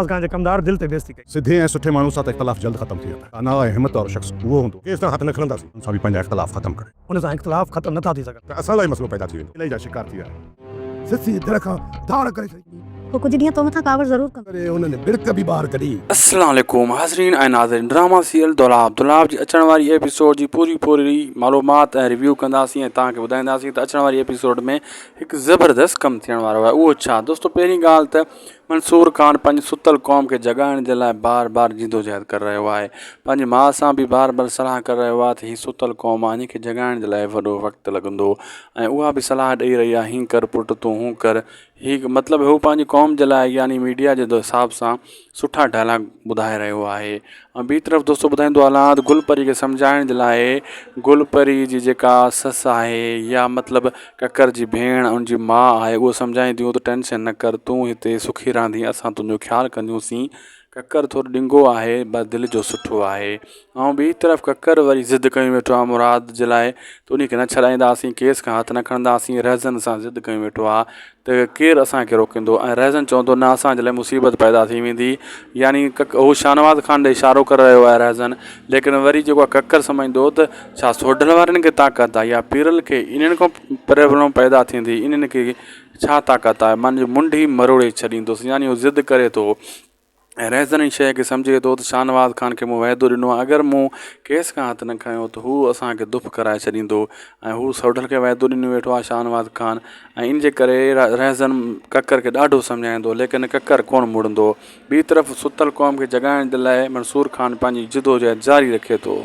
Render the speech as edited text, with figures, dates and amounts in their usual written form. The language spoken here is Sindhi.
خان جي ڪمدار دل تي بيعزتي ڪئي. سڌي ۽ سٺي ماڻهو سان ته اختلاف جلد ختم ٿي ويندا. داناء ۽ همت وارو شخص اهو هوندو. ڪيس تان هٿ نه کڻنداسين. ان سان به پنهنجا اختلاف ختم ڪري. ان سان اختلاف ختم نه ٿا ٿي سگهن. ته اسان لاء ئي مسئلو پيدا ٿي ويندو. الائي جا شڪار ٿي ويا آهن. سسي ڌڙ کان ڌار ڪري ڇڏي. هو ڪجهه ڏينهن تو مٿان ڪاوڙ ضرور ڪندو. ڪري انهن ٻڙڪ به ٻاهر ڪڍي. السلام عليڪم حاضرين ۽ ناظرين ڊراما سيريل دولاب دولاب جي اچڻ واري ايپيسوڊ جي پوري پوري معلومات ۽ ريويو ڪنداسين ۽ توهان کي ٻڌائينداسين ته اچڻ واري ايپيسوڊ ۾ هڪ زبردست ڪم ٿيڻ وارو آهي اهو ڇا دوستو پهرين ڳالهه ته منصور خان پنهنجي ستل قوم کي جڳائڻ جي لاء بار بار جدوجهد ڪري رهيو آهي. پنهنجي ماء سان به بار بار صلاح ڪري رهيو آهي ته هي ستل قوم آهي انهي کي جڳائڻ جي لاء وڏو وقت لڳندو ۽ اها به صلاح ڏئي رهي آهي هين ڪر پٽ تون هون ڪر هي مطلب هو پنهنجي قوم جي لاء يعني ميڊيا جي حساب سان سٺا ڊائلاگ ٻڌائي رهيو آهي ۽ ٻي طرف دوستو ٻڌائيندو هلان ته گل پري کي سمجهائڻ جي لاء گل پري جي جيڪا سس آهي يا مطلب ڪڪر جي ڀيڻ ان جي ماء آهي اهو سمجهائينديون ته ٽينشن نه ڪر تون هتي سکي رهندين اسان تنهنجو خيال ڪنديونسين ڪڪر ٿورو ڏنگو آهي پر دل جو سٺو آهي ۽ ٻي طرف ڪڪر وري ضد ڪيون ويٺو آهي مراد جي لاء ته انهي کي نه ڇڏائينداسين ڪيس کان هٿ نه کڻنداسين رهزن سان ضد ڪيون ويٺو آهي ته ڪير اسان کي روڪيندو ۽ رهزن چوندو نه اسان جي لاء مصيبت پيدا ٿي ويندي يعني ڪڪ هو شاهنواز خان ڏي اشارو ڪري رهيو آهي رهزن ليڪن وري جيڪو آهي ڪڪر سمجهندو ته ڇا سوڍل وارن کي طاقت آهي يا پيرل کي انهن کان پرابلم پيدا ٿيندي انهن کي ڇا طاقت آهي مان منڍ ئي مروڙي ڇڏيندس يعني هو ضد ڪري ٿو ۽ رهزن ان شيء کي سمجهي ٿو ته شاهنواز خان کي مون وعدو ڏنو آهي اگر مون ڪيس کان هٿ نه کنيو ته هو اسان کي دڦ ڪرائي ڇڏيندو ۽ هو سوڍل کي وعدو ڏنو ويٺو آهي شاهنواز خان ۽ ان جي ڪري رهزن ڪڪر کي ڏاڍو سمجهائيندو ليڪن ڪڪر ڪونه مڙندو ٻي طرف ستل قوم کي جڳائڻ جي لاء منصور خان پنهنجي جدوجهد جاري رکي ٿو.